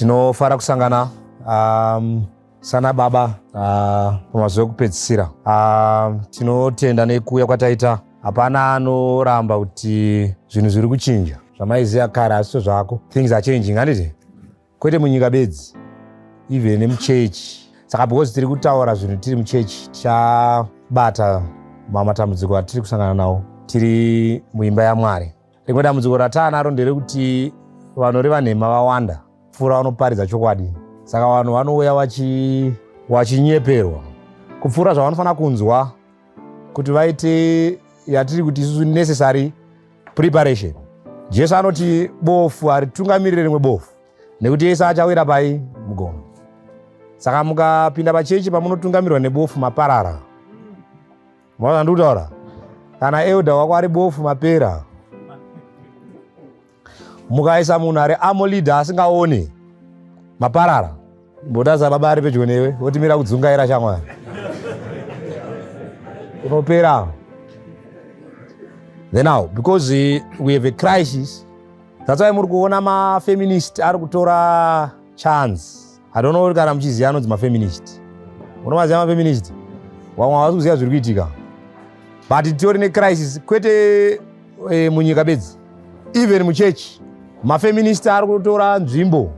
Tinofara kusangana sana baba pamazuva ekupedzisira. Tinotenda nekuuya kwataita. Hapana anoramba kuti zvinhu zviri kuchinja. Zvamaiziva kare hazviso zvako. Things are changing, handiti? Kwete munyika bedzi, even nemuchechi. Saka because tiri kutaura zvinhu tiri muchechi, tichabata matambudziko atiri kusangana nawo tiri muimba yaMwari. Rimwe dambudziko rataanaro nderekuti vanoreva nhema vawanda kupfuura vanoparidza chokwadi. Saka vanhu vanouya wachinyeperwa kupfuura zvavanofanira kunzwa kuti vaite yatiri kuti isusu necessary preparation. Jesu anoti bofu haritungamirire rimwe bofu nekuti yese achawira pai mugomo. Saka mukapinda pachechi pamunotungamirwa nebofu maparara. Maona ndikutaura? Kana elder wako ari bofu mapera. Mukaisa munhu ari amo leader asingaone maparara. Mbotaza baba ari pedyo newe wotimira kudzungaira shamwari. Unopera. Then now, because we have a crisis, that's why muri kuona mafeminist ari kutora chance. I don't know kana muchiziva anonzi mafeminist. Unomaziva mafeminist? Vamwe havasi kuziva zviri kuitika. But titori necrisis kwete munyika bedzi. Even muchechi mafeminist ari kutora nzvimbo.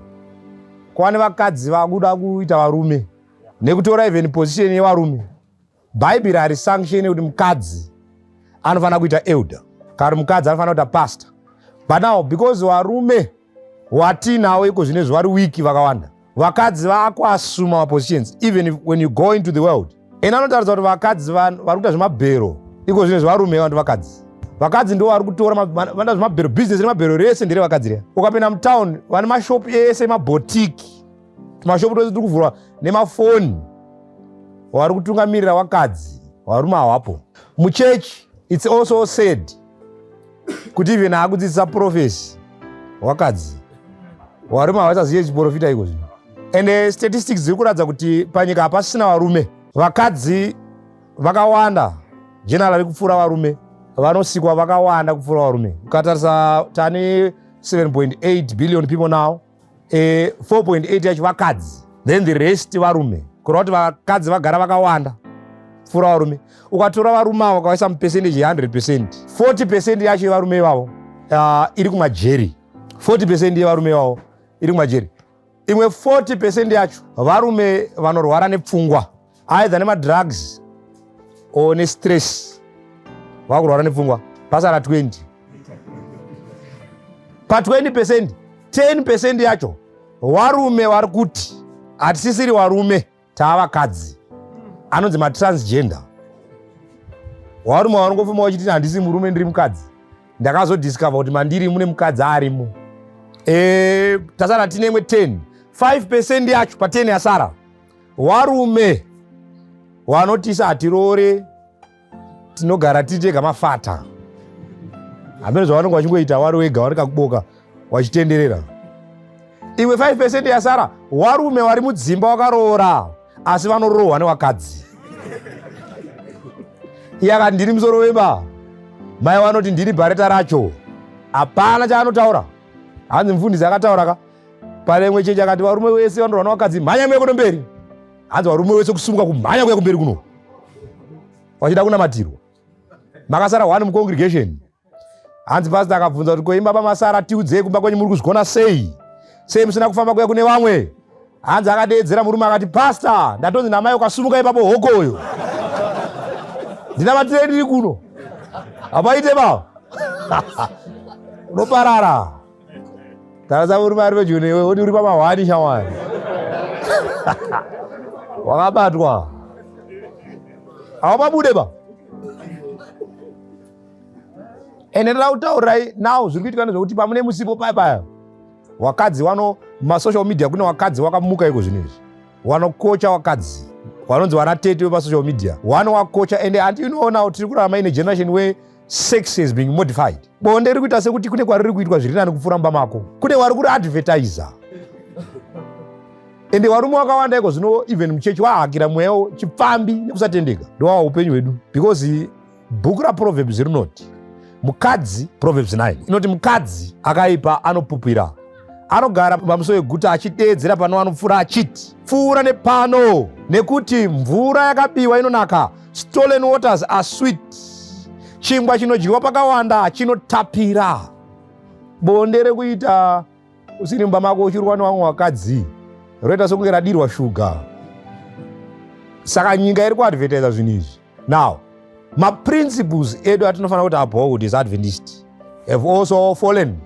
Kwane vakadzi vakuda kuita varume nekutora even position yevarume. Bhaibheri harisanction kuti mukadzi anofanira kuita elder kana mukadzi anofanira kuita pastor. But now because varume watinawo iko zvine vari weak vakawanda, vakadzi vakuasuma mapositions even if, when you go into the world. Ena anotaridza kuti vakadzi vari kuita zvemabhero iko zvine zvarume vanhu vakadzi. Vakadzi ndo vari kutora vanoita zvemabhero, business remabhero rese nderevakadzi riya. Ukapinda mutown vane mashopu ese emabhotiki, tumashopu twese tiri kuvhurwa nemafoni, vari kutungamirira vakadzi, varume havapo. Muchechi it's also said kuti even akudzidzisa prophecy wakadzi, varume havachazive chiprofita iko zvino. And statistics dziri kuratidza kuti panyika hapasisina varume, vakadzi vakawanda generally kupfuura varume, vanosikwa vakawanda kupfuura varume. Ukatarisa tane 7.8 billion people now, 4.8 yacho vakadzi, then the rest varume. Kureva kuti vakadzi vagara vakawanda kupfuura varume. Ukatora varume avo ukavaisa mupercentage ye100%, 40% yacho yevarume ivavo iri kumajeri. 40% yevarume ivavo iri kumajeri. Imwe 40% yacho varume vanorwara nepfungwa, either nemadrugs or nestress, vakurwara nepfungwa. Pasara 20. Pa 20%, 10% yacho varume vari kuti hatisisiri varume, taavakadzi, anonzi matransgender. Varume vanongofuma vachiti handisi murume, ndiri mukadzi, ndakazodiscover kuti mandiri mune mukadzi arimo. Tasara tine imwe 10, 5% yacho pa 10 yasara varume vanotisa hatirore, tinogara tiri tega mafata. Hameno zvavanonge vachingoita vari wega, vari kakuboka vachitenderera. Imwe 5% yasara varume vari mudzimba wakaroora asi vanorohwa nevakadzi. Iye akati ndiri musoro wemba, mai vanoti ndiri bhareta racho, hapana chaanotaura. Hanzi mufundisi akataura ka pane imwe chechi akati varume vese vanorwa nevakadzi mhanya muye kuno mberi. Hanzi varume vese kusimuka kumhanya kuya kumberi kuno vachida kunamatirwa. Makasara one mucongregation. Hanzi pastor akabvunza kuti koimba pamasara tiudzei kumba kwenyu muri kuzvigona sei, sei musina kufamba kuya kune vamwe. Hanzi akadeedzera murume akati pastor ndatonzi namai ukasumuka ipapo hokoyo ndinamatirei ndiri kuno hapaite ba unoparara. Tarasa murume ari pedyo newe woti uri pamahwani shamwari wakabatwa haupabude ba. Ende ndoda kutaurirai now zviri kuitika ndezvekuti pamune musipo paya paya wakadzi wano masocial media kune wakadzi wakamuka iko zvino izvi wanokocha wakadzi vanonzi vana tete vepasocial media wanowakocha. Ende hanti unoona tiri kurarama ine generation where sex has been modified. Bonde riri kuita sekuti kune kwariri kuitwa zviri nani kupfuura mumba mako, kune wari kuri advertiser. Ende varume vakawanda iko zvino even muchechi wahakira mweya chipfambi nekusatendeka. Ndowawa upenyu hwedu because bhuku raProverbs rinoti mukadzi, Proverbs 9 inoti mukadzi akaipa anopupira. Anogara pamusuo weguta achideedzera pano anopfuura achiti, pfuura nepano, nekuti mvura yakabiwa inonaka. Stolen waters are sweet. Chingwa chinodyiwa pakawanda chinotapira. Bonde rekuita usiri mumba mako uchirwa nevamwe vakadzi roita sekunge radirwa shuga. Saka nyika iri kuadvertisa zvinhu izvi. Now, maprinciples edu atinofanira kuti uphold as Adventist have also fallen.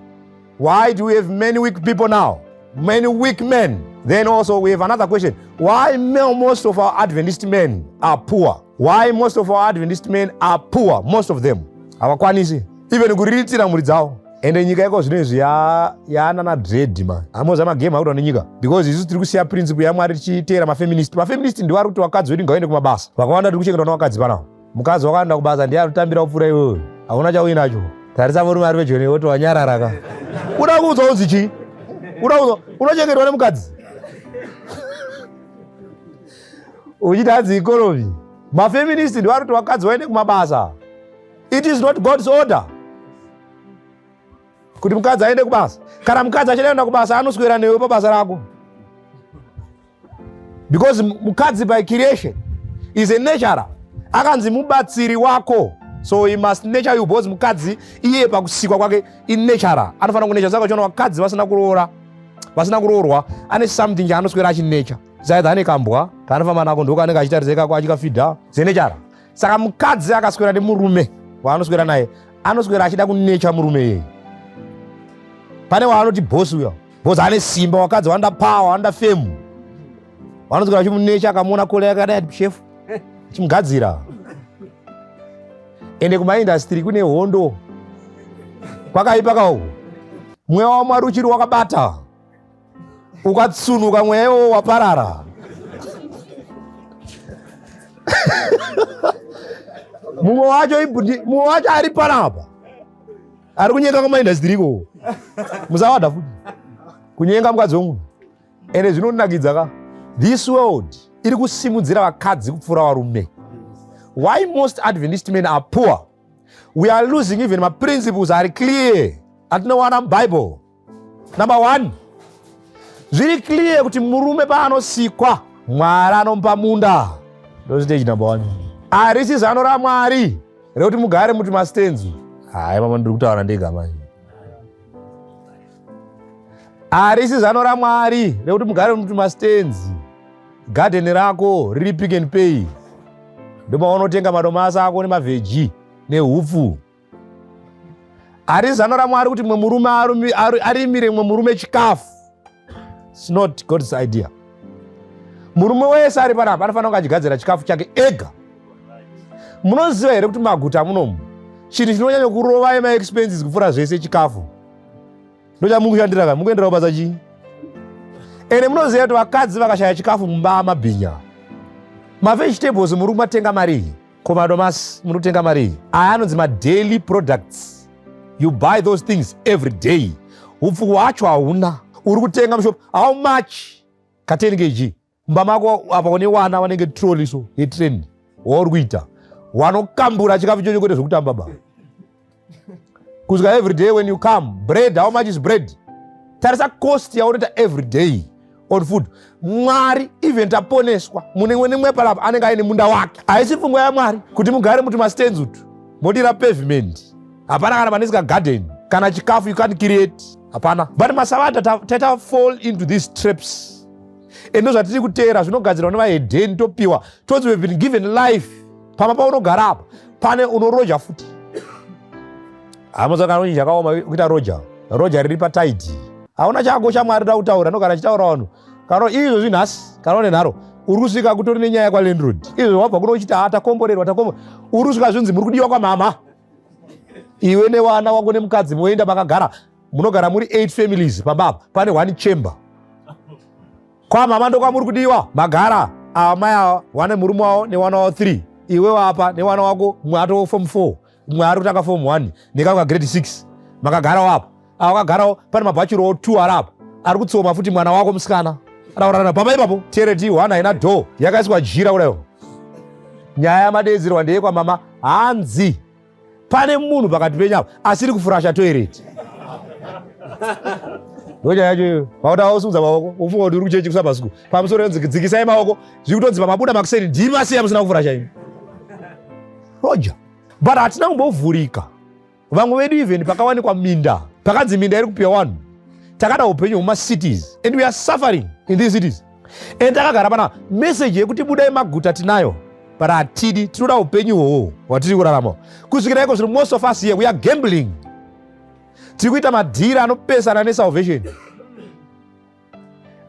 Why do we have many weak people now? Many weak men. Then also we have another question. Why most of our Adventist men are poor? Why most of our Adventist men are poor? Most of them. Havakwanisi. Even kuriritira mhuri dzavo. Ende nyika iko zvino izvi yaanana dread ma. Amoza magame akuitwa nenyika. Because isu tiri kusiya principle yaMwari tichiteera mafeminist. Mafeminist ndiwo ari kuti vakadzi vedu ngavaende kumabasa. Vakawanda tiri kuchengetwa nevakadzi panapa. Mukadzi wakaenda kubasa ndiye anotambira kupfuura iwewe. Hauna chauinacho. Tarisa murume ari pedyo newe woti wanyarara ka. Uda kuudzwa unzi chii? Uda kuudzwa unochengetwa nemukadzi. Uchiti hanzi economy. Mafeminist ndiwo ari kuti vakadzi vaende kumabasa. It is not God's order kuti mukadzi aende kubasa. Kana mukadzi achida kuenda kubasa anoswera newe pabasa rako. Because mukadzi by creation is a natural. Akanzi mubatsiri wako. So he must nature you because mukadzi iye pakusikwa kwake in nature. Anofanira kunature. Saka uchiona vakadzi vasina kuroora, vasina kuroorwa, ane something chaanoswera achinecha. Zaidha ane kambwa kaanofamba nako ndoko anenge achitarisa ikako achikafidha. Zenature. Saka mukadzi akaswera nemurume waanoswera naye, anoswera achida kunecha murume iyeye. Pane waanoti boss uyo. Boss ane simba, wakadzi wanoda power, wanoda fame. Vanoswera vachimunecha, akamuona kole yakadai chef chimugadzira. Ende kumaindastry kune hondo. Kwakaipa kauku. Mweya waMwari uchiri wakabata. Ukatsunuka mweya iwowo waparara. Mumwe wacho mumwe wacho ari panapa. Ari kunyenga kumaindastry ikoko. Musawada futi. Kunyenga mukadzi wemunhu. Ende zvinonakidza ka. This world iri kusimudzira vakadzi kupfuura varume. Why most Adventist men are poor? We are losing even my principles are clear. Atinowana muBible. Number 1, zviri clear kuti murume paanosikwa Mwari anomupa munda. Ndo stage number 1. Harisi zano raMwari rekuti mugare muti mastenzi. Hayi mama, ndiri kutaura ndega manje. Harisi zano raMwari rekuti mugare muti mastenzi. Garden rako riri pick and pay. Ndopaunotenga madomasi ako nemavheji nehupfu. Hari zano raMwari kuti mumwe murume arimire mumwe murume chikafu. It's not God's idea. Murume wese ari panapa anofanira kunge achigadzira chikafu chake ega. Munoziva here kuti maguta munomu chinhu chinonyanya kurova emaexpenses kupfuura zvese chikafu? Ndochamukushandira ka, mukuendera kubasa chii? Ende munoziva kuti vakadzi vakashaya chikafu mumba mabhinya. Mavegetables muri kumatenga marii? Ko madomasi muri kutenga marii? Aya anonzi madaily products. You buy those things every day. Hupfu hwacho hauna. Uri kutenga mushop how much? Ka 10 kg. Mumba mako apa une wana vanenge trolley so yetrain. Wauri kuita. Wanokambura chikafu ichocho kwete zvekutamba ba. Kusvika every day when you come, bread, how much is bread? Tarisa cost yaunoita every day on food. Mwari even taponeswa mune nemwe palapa anenge aine munda wake. Haisi pfungwa yaMwari kuti mugare muti mastands utu modira pavement. Hapana kana panesika garden kana chikafu you can't create. Hapana. But masavata taita fall into these traps. Endo zvatiri kuteera zvinogadzirwa nevahedheni topiwa tonzi we've been given life. Pamba paunogara apa pane unoroja futi. Hama dzakana kuti chakaoma kuita roja. Roja riri pataiti. Hauna chako chaMwari da kutaura nogara chitaura vanhu. Kana izvozvi nhasi kana une nharo uri kusvika kutori nenyaya kwalandlord. Izvo wabva kuno uchiti ha takomborerwa takomborerwa. Uri kusvika zvinzi muri kudiwa kwamama. Iwe nevana wako nemukadzi moenda makagara munogara muri 8 families pamba apa pane 1 chamber. Kwamama ndokwamuri kudiwa magara ava mai ava wane murume wavo newana wavo 3 iwe wapa newana wako mumwe ato form 4 mumwe ari kutanga form 1 nekanga grade 6 makagara wapo ava wakagarawo pane mabhachiro 2 ari apa ari kutsoma futi mwana wako musikana araurana pamba ipapo tereti 1 haina door yakaiswa jira kudayo. Nyaya yamadeedzerwa ndeyekwamama hanzi pane munhu pakati penyu apa asiri kufurasha toilet. Ndocha yacho iyoyo. Pakuti awosungudza maoko, wofunga kuti uri kuchechi kusabva school. Pamusoro yonzi dzikisai maoko, zviri kutonzi pamabuda makuseni ndimi masiya musina kuvhura chaimo. Roger. But hatina kumbovhurika. Vamwe vedu even pakawanikwa minda, pakanzi minda iri kupiwa vanhu, takada upenyu hwemacities and we are suffering in these cities. And takagara pana message yekuti budai maguta tinayo but hatidi, tinoda upenyu ihwohwo hwatiri kurarama kusvikira iko zvino. Most of us here, we are gambling, tiri kuita madhiri anopesana nesalvation,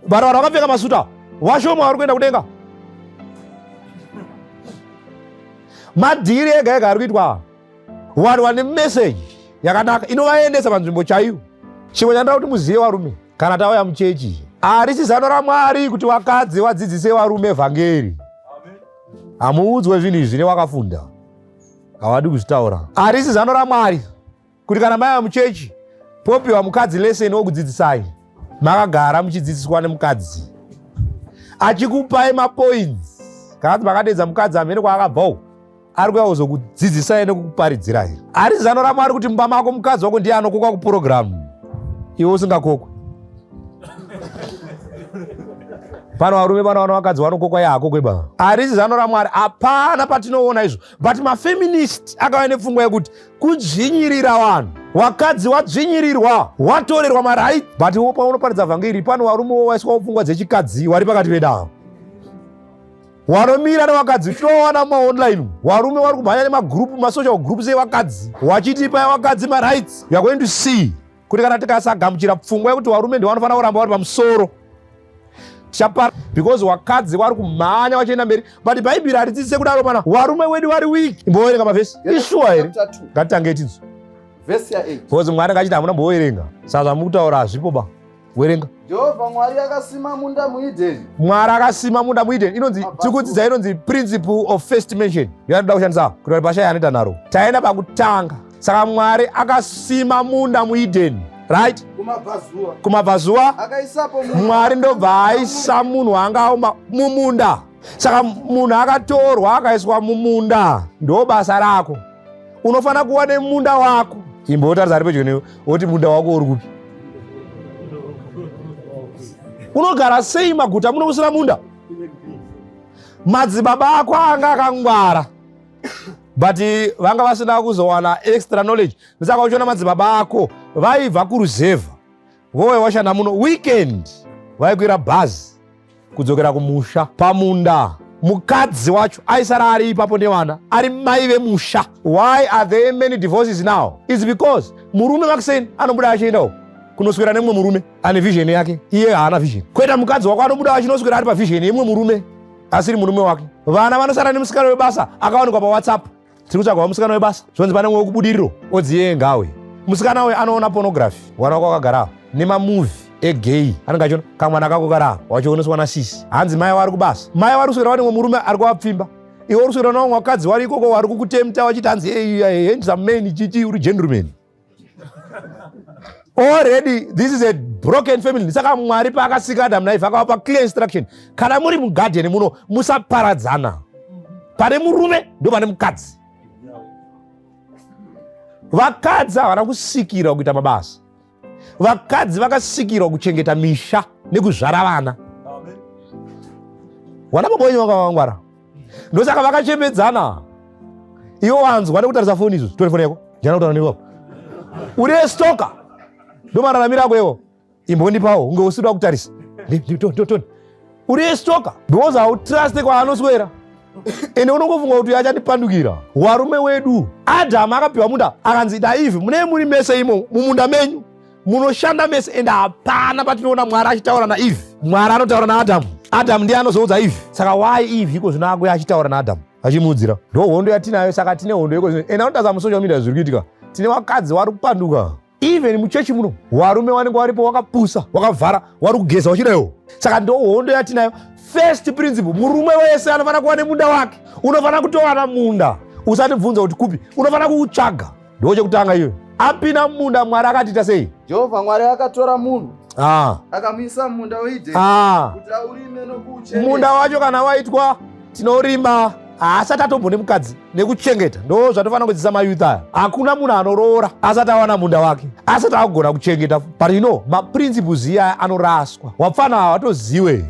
but vanhu vakapfeka masuta washoma vari kuenda kudenga. Madhiri ega ega ari kuitwa. Vanhu vane meseji yakanaka inovaendesa panzvimbo chaiyo. Chimwe chandida kuti muzive, varume, kana tauya muchechi, harisi zano raMwari kuti vakadzi vadzidzise varume vhangeri. Hamuudzwe zvinhu izvi newakafunda, havadi kuzvitaura. Harisi zano raMwari kuti kana maiva muchechi popiwa mukadzi lesson wokudzidzisai. Makagara muchidzidziswa nemukadzi achikupai mapoints. Kana kuti makadedza mukadzi amene kwaakabvawo, ari kuya kuzokudzidzisai nekukuparidzirai. Harisi zano raMwari kuti mumba mako mukadzi wako ndiye anokokwa kupurogiramu, iwe usingakokwe. Pano varume, pano vana vakadzi vanokokwa, iye haakokwe ba. Harisi zano raMwari, hapana patinoona izvo. But mafeminist akauya nepfungwa yekuti kudzvinyirira vanhu, wakadzi wadzvinyirirwa, watorerwa maright. But wo paunoparidza vhangeri, pano varume wo waiswawo pfungwa dzechikadzi, wari pakati pedavo wanomira nevakadzi. Tinowana maonline varume vari kumhanya nemagroup, masocial groups evakadzi, wachiti pai vakadzi marights. You are going to see kuti kana tikasagamuchira pfungwa yekuti varume ndivanofanira kuramba vari pamusoro, tichapara, because wakadzi vari kumhanya vachienda mberi. But Bhaibheri haridzidzise kudaro. Pana varume wedu vari weak. Imboverenga mavhesi. Ishuwa here? Ngatitange tinzwe. Vhesi ya 8. Because Mwari angachiti hamuna mboverenga, saka zvamukutaura hazvipo ba. Werenga. Jehovha Mwari akasima munda muIdheni. Mwari akasima munda muIdheni. Inonzi, tiri kudzidza inonzi principle of first mention, yanoda kushandisa kuti vari pashaya anoita nharo. Taenda pakutanga. Saka Mwari akasima munda muIdheni, right? Kumabvazuva. Kumabvazuva. Akaisapo munhu. Mwari ndobva aisa munhu anga auma mumunda. Saka munhu akatorwa akaiswa mumunda, ndo basa rako. Unofanira kuva nemunda wako. Imbotaridza ari pedyo newe, woti munda wako uri kupi? Unogara sei maguta muno usina munda? Madzibaba ako anga akangwara, but vanga vasina kuzowana extra knowledge. Saka uchiona madzibaba ako vaibva kuruzevha, vouya washanda muno, weekend vaikwira bhazi kudzokera kumusha pamunda. Mukadzi wacho aisara ari ipapo nevana, ari mai vemusha. Why are there many divorces now? Is because murume makuseni anobuda achiendawo kunoswera nemumwe murume ane vision yake, iye haana vision. Kweta mukadzi wako anobuda achinoswera ari pavision yemumwe murume asiri murume wake. Vana vanosara nemusikana webasa akawanikwa paWhatsApp. Tiri kutsvagawo musikana webasa, zvonzi pane mumwe wekubudiriro, odziye ngawe. Musikana uyu anoona pornography, wana wako akagara nemamovie egay, anenge achiona kamwana kako kara wachioneswa nasisi. Hanzi mai vari kubasa, mai vari kuswera vane mumwe murume ari kuvapfimba, iwe uri kuswera navamwe vakadzi vari ikoko vari kukutemta vachiti hanzi handsome man, chichi uri gentleman already. This is a broken family. Saka Mwari paakasika Adamu naEvha, akavapa clear instruction: kana muri mugadheni muno, musaparadzana. Pane murume ndo pane mukadzi. Vakadzi havana kusikirwa kuita mabasa. Vakadzi vakasikirwa kuchengeta misha nekuzvara vana. Vana baba wenyu vanga vangwara, ndosaka vakachembedzana. Iwe wanzwa nekutarisa foni izvo, tore foni yako, jana kutaura newe uri stalker, ndo mararamiro ako iwo. Imbondipawo unge usida kutarisa, toni uri stalker, because hautrust kwaanoswera, ende unongofunga kuti achandipandukira. Warume wedu, Adhamu akapiwa munda, akanzi naEvha, munee muri mese imo mumunda menyu, munoshanda mese. Ende hapana patinoona Mwari achitaura naEvha. Mwari anotaura naAdhamu, Adhamu ndiye anozoudza Eve. Saka why Eve iko zvino akuya achitaura naAdhamu achimuudzira? Ndo hondo yatinayo. Saka tine hondo iko zvino. Ende anotarisa musocial media zviri kuitika, tine vakadzi vari kupanduka. Even muchechi muno varume vanenge varipo wakapusa, wakavhara, wari kugeza wachidaiwo. Saka ndo hondo yatinayo. First principle, murume wese anofanira kuva nemunda wake. Unofanira kutowana munda, usatibvunza kuti kupi, unofanira kuutsvaga. Ndo chekutanga iyoyo. Apinda mumunda, Mwari akatiita sei? Jehovha Mwari akatora munhu akamuisa mumunda weIdheni kuti aurime nokuuchenesa. Munda wacho kana waitwa, tinorima. Haasati atombone mukadzi nekuchengeta. Ndo zvatofanira kudzidzisa mayouth aya. Hakuna munhu anoroora asati awana munda wake, asati akugona kuchengeta. But you know, maprinciples iyaya anoraswa. Wapfana hawatoziwe.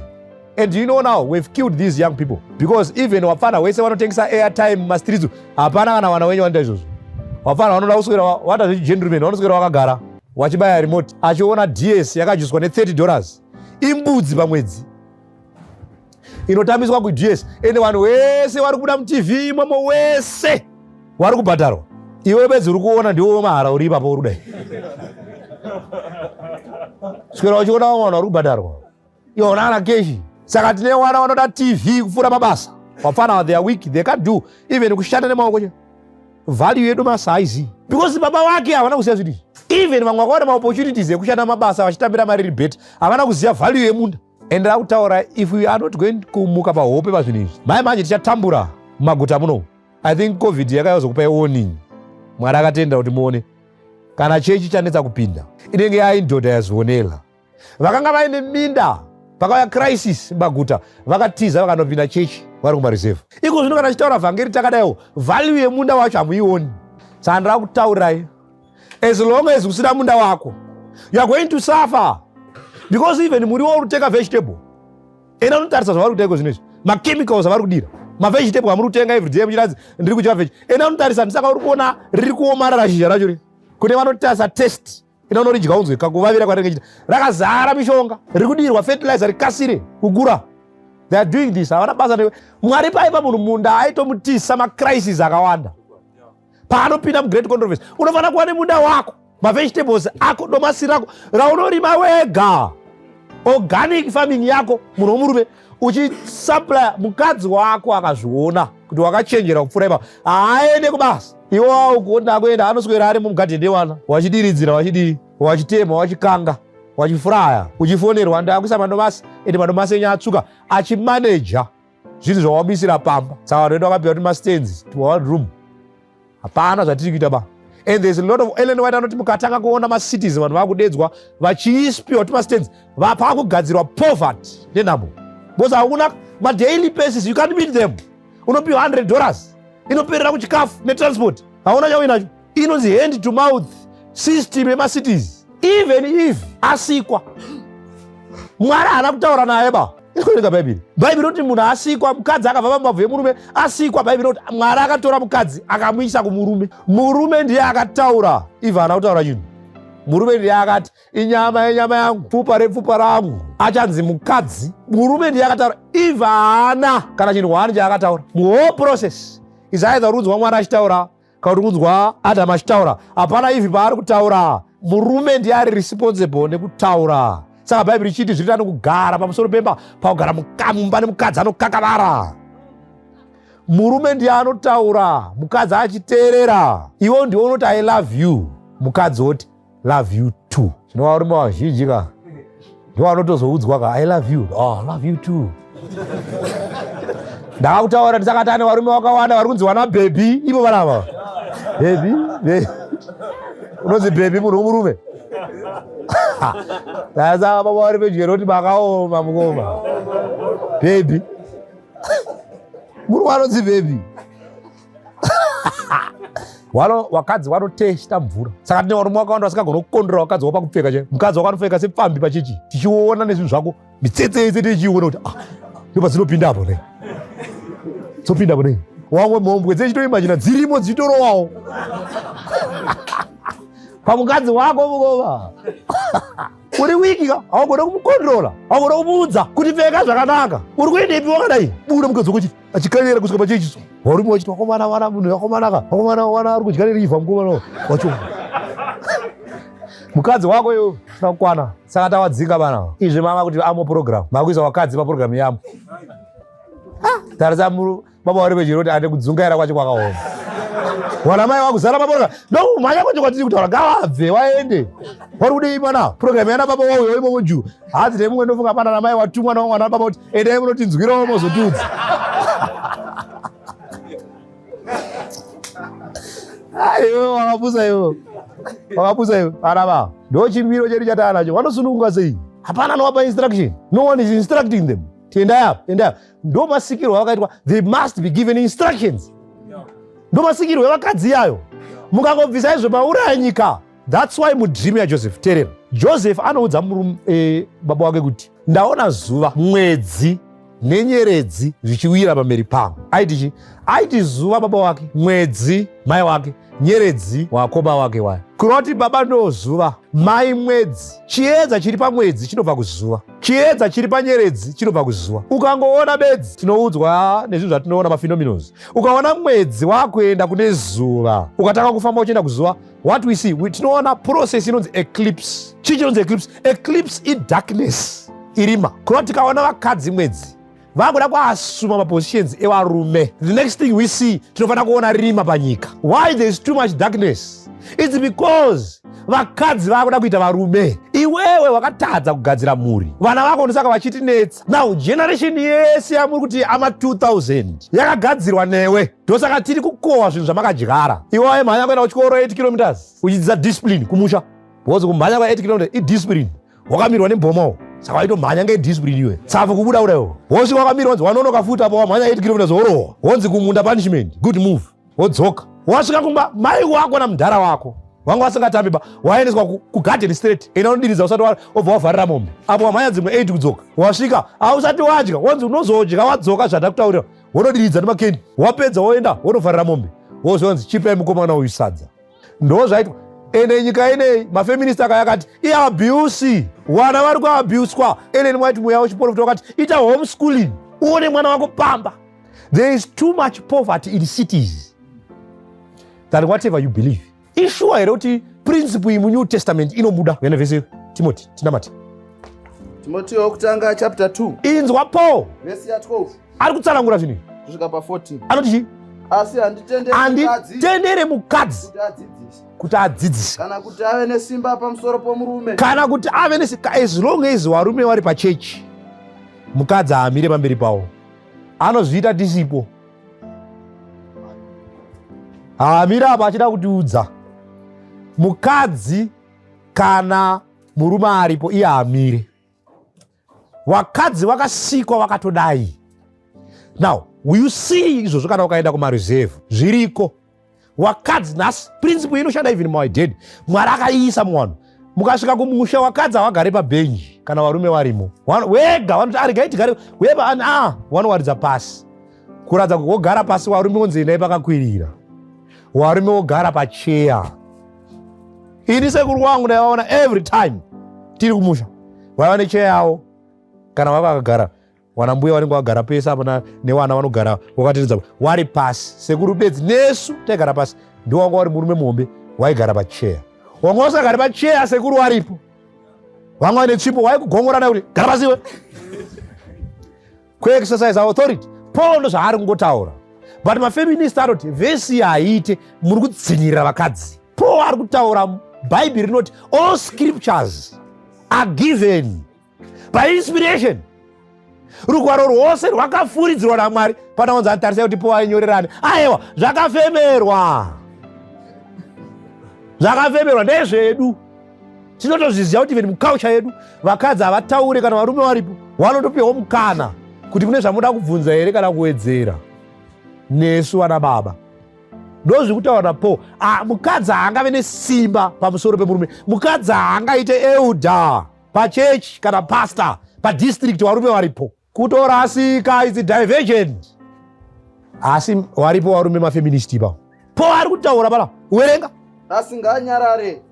And you know, now we've killed these young people, because even wapfana wese vanotengesa airtime mumastreets, hapana kana vana wenyu vanoita izvozvo. Wapfana vanoda kuswera wata zvechigentleman, vanoswera vakagara wachibaya remote, achiona DS yakajuswa ne$30, imbudzi pamwedzi inotambiswa kuDS. Ende vanhu wese vari kubuda muTV imomo, wese vari kubhadharwa. Iwe bedzi uri kuona ndiwo mahara uri ipapo, uri kudai swera uchiona vamwe vanhu vari kubhadharwa, iwe una kana cash. Saka tine vana vanoda TV kupfuura mabasa. Vafana, they are weak, they can't do even kushanda nemaoko. Che value yedu masaizi, because baba vake havana kuziva zvinhu izvi. Even vamwe vakawana maopportunities ekushanda mabasa vachitambira mari iri better, havana kuziva value yemunda. And ndakutaura, if we are not going kumuka pahope pazvinhu izvi, mai manje tichatambura mumaguta muno. I think COVID yakazokupai warning. Mwari akatenda kuti muone kana chechi chanetsa kupinda, inenge yaindodha yazvionela. Vakanga vaine minda, pakauya crisis mumaguta, vakatiza vakanopinda chechi vari kumareserve. Iko zvino kana chitaura vhangeri takadaiwo, value yemunda wacho hamuioni. Saka ndira kutaurirai, as long as usina munda wako, you are going to suffer, because even muriwo uri kutenga, vegetable, ena unotarisa zvavari kutenga zvino izvi, machemicals avari kudira mavegetable amuri kutenga everyday muchiradzi ndiri kudya veg. Ena unotarisa, ndisaka uri kuona riri kuomarara shizha racho ri kune vanotarisa taste. Ena unoridya unzwe kakuvavira kwarinenge chita, rakazara mishonga, riri kudirwa fertilizer rikasire kukura. They are doing this, havana basa newe. Mwari paipa munhu munda aitomutisa macrisis akawanda. Paanopinda mugreat controversy, unofanira kuva nemunda wako, mavegetables ako, domasi rako raunorima wega, organic farming yako, munhu womurume uchisupply mukadzi wako. Akazviona kuti wakachenjera kupfuura ipapo, haaende kubasa. Iwe waukuona kuenda, anoswera ari mugadheni newana, wachidiridzira, wachidii, wachitema, wachikanga, wachifuraya, uchifonerwa, ndakuisa madomasi, ende madomasi enyu atsvuka, achimaneja zvinhu zvawabisira pamba. Saka vanhu vedu vakapiwa kuti mastands to one room, hapana zvatiri kuita ba. And there's a lot of, Ellen White anoti mukatanga kuona macities vanhu vakudedzwa vachiispiwa tumastands, pakugadzirwa poverty nenhamo, because hakuna madaily basis, you can't meet them. Unopiwa $100, inoperera kuchikafu netransport, hauna chauinacho. Inonzi hand to mouth system yemacities. Even if asikwa, Mwari haana kutaura naye ba. Inoverenga Bhaibheri. Bhaibheri roti munhu asikwa, mukadzi akabva pamabvu emurume asikwa. Bhaibheri roti Mwari akatora mukadzi akamuisa kumurume. Murume ndiye akataura, Eva haana kutaura chinhu. Murume ndiye akati, "Inyama yenyama yangu, pfupa repfupa rangu, achanzi mukadzi." Murume ndiye akataura, Eva haana kana chinhu hwani chaakataura muwhole process. Is either runzwa Mwari achitaura kana kuti kunzwa Adamu achitaura. Hapana Eve paari kutaura. Murume ndiye ari responsible nekutaura. Saka Bhaibheri ichiti zviri nani kugara pamusoro pemba pakugara mumba nemukadzi anokakavara. Murume ndiye anotaura, mukadzi achiteerera. Iwe ndiwe unoti, "I love you," mukadzi woti, "Love you too." Zvino varume vazhinji ka ndivo vanotozoudzwa ka, "I love you." "Oh, love you too." Ndakakutaura ndisakati ane varume vakawanda vari kunzi vana baby ivo vanava baby. Unonzi baby munhu womurume. Sasa baba vari pedyo roti makaoma mukoma, baby, murume anonzi baby. Wano wakadzi vanotesta mvura. Saka tine varume vakawanda vasingagona kukondora vakadzi wavo pakupfeka. Che mukadzi wako anopfeka sepfambi pachechi, tichiona nezvinhu zvako, mitsetse yese tichiona kuti, ah, ndopadzinopinda apo nei, dzopinda apo nei. Wamwe mhombwe dzechitoimajina dzirimo dzichitorowawo pamukadzi wako. Mukoma, uri weak ka, haugona kumukondrola, haugona kumuudza kuti pfeka zvakanaka. Uri kuendepi wakadai? Buda mukadzi wako achikanyera kusvika pachechiso. Varume vachiti, "Wakomana wana munhu, wakomanaka, wakomana wana ari kudya nerivha." Mukomana wacho, mukadzi wako iwe usina kukwana. Saka tawadzinga vana izvi mama kuti amo program, makuisa wakadzi paprogram yamo. Tarisa baba vari pedyo kuti ande kudzungaira kwacho kwakaoma. Wana mai wakuzara maprogram, ndokumhanya kwacho kwatiri kutaura. Ngavabve waende, vari kudei mana program yana baba wauyo imomo juu hanzi nemumwe. Ndofunga pana namai watumwa namwana baba kuti endai munotinzwirawo mozotiudza. Iwe wakapusa, iwe wakapusa iwe. Ana va ndo chimiro chedu chataanacho. Vanosununguka sei? Hapana anovapa instruction, no one is instructing them. Tiendai apa, endai apa. Ndo masikirwo avakaitwa. They must be given instructions. Ndo masikirwo evakadzi iyayo. Mukangobvisa izvo mauraya nyika. That's why mudream yaJoseph, teerera, Joseph anoudza murume baba wake kuti ndaona zuva, mwedzi nenyeredzi zvichiwira pamberi pangu. Aiti chi? Aiti zuva baba wake, mwedzi mai wake, nyeredzi wakoma wake waya. Kureva kuti baba ndo zuva, mai mwedzi. Chiedza chiri pamwedzi chinobva kuzuva, chiedza chiri panyeredzi chinobva kuzuva. Ukangoona bedzi, tinoudzwa nezvinhu zvatinoona, maphenomenos. Ukaona mwedzi wakuenda kune zuva, ukatanga kufamba uchienda kuzuva, what we see, tinoona process inonzi eclipse. Chii chinonzi eclipse? Eclipse idarkness, irima. Kureva tikaona vakadzi mwedzi vakuda kuasuma mapositions evarume, the next thing we see, tinofanira kuona rima panyika. Why there is too much darkness? It's because vakadzi vakuda kuita varume. Iwewe wakatadza kugadzira mhuri, vana vako ndosaka vachitinetsa. Now generation yese yamuri kuti ama 2000 yakagadzirwa newe, ndosaka tiri kukohwa zvinhu zvamakadyara. Iwe waimhanya kuenda kuchikoro 8 kilometers uchidzidza discipline kumusha, because kumhanya kwa 8 kilometers idiscipline. Wakamirwa nembomawo, saka waitomhanya ngediscipline iwe. Tsafu kubuda kudaiwo, wosvika wakamirwa, wanzi wanonoka futi apo wamhanya 8 kilometers, worohwa, wonzi kumunda punishment, good move, wodzoka. Wasvika kumba, mai wako namudhara wako wanga vasingatambi ba. Waendeswa kugarden straight, enda unodiridza usati wobva wavharira mombe. Apo wamhanya dzimwe 8 kudzoka, wasvika hausati wadya, wonzi unozodya wadzoka zvandakutaurira. Wonodiridza nemakeni, wapedza woenda wonovharira mombe, wozonzi chipai mukomana uyu sadza. Ndo zvaitwa. Ende nyika inei mafeminist akaya akati iabuse, vana vari kuabuswa. Ellen White mweya wechiprofita wakati ita homeschooling, uone mwana wako pamba. There is too much poverty in cities than whatever you believe. Ishuwa here kuti principle iyi muNew Testament inobuda? Uende vhesi Timothy, tinamati. Timoteo wokutanga chapter 2. Inzwa Paul. Vhesi ya12. Ari kutsanangura zvinhu izvi. Kusvika pa14. Anoti chii? Asi handitenderi mukadzi Handitendere mukadzi kuti adzidzise kuti adzidzise kana kuti ave nesimba pamusoro pomurume. Kana kuti ave nesi. As long as varume vari pachechi, mukadzi haamire pamberi pavo. Anozviita tisipo, haamire apa achida kutiudza. Mukadzi kana murume aripo, iye haamire. Vakadzi vakasikwa vakatodai. Now you see izvozvo kana ukaenda kumareserve, zviriko. Wakadzi nhasi, principle inoshanda even maidad, Mwari akaiisa muvanhu. Mukasvika kumusha, wakadzi havagare pabhenji kana varume varimo. Wega vanoti aregai tigare weba a vanowaridza pasi kuratidza kuti wogara pasi. Varume wonzi endai pakakwirira, varume wogara pacheya. Ini sekuru wangu ndaivaona every time tiri kumusha, vaiva necheya yavo. Kana vava vakagara, wana mbuya vanenge vagara pese apa nevana vanogara vakateredza wari pasi. Sekuru bedzi nesu taigara pasi. Ndiwo wanga wari murume muhombe waigara pacheya. Wanga usagari pacheya sekuru waripo, vanga vaine tsvimbo, waikugongorana kuti gara pasi iwe, kuexercise authority. Paul ndo zvaari kungotaura, but mafeminist anoti vhesi haiite, muri kudzinyirira vakadzi. Paul ari kutaura, Bhaibheri rinoti all scriptures are given by inspiration, rugwaro rwose rwakafuridzirwa naMwari. Panaonzi anitarisai kuti Paul ainyorerani. Aiwa, zvakafemerwa, zvakafemerwa ndezvedu. Tinotozviziva kuti even muculture yedu vakadzi havataure kana varume varipo. Vanotopiwawo mukana kuti mune zvamuda kubvunza here kana kuwedzera. Nesu vana baba, ndozviri kutaura naPaul. Ah, mukadzi haangave nesimba pamusoro pemurume. Mukadzi haangaite elder pachechi kana pastor padistrict varume varipo. Kutorasika, it's diversion. Asi varipo varume mafeminist ipapo. Paul ari kutaura pana, werenga. Asi ngaanyarare.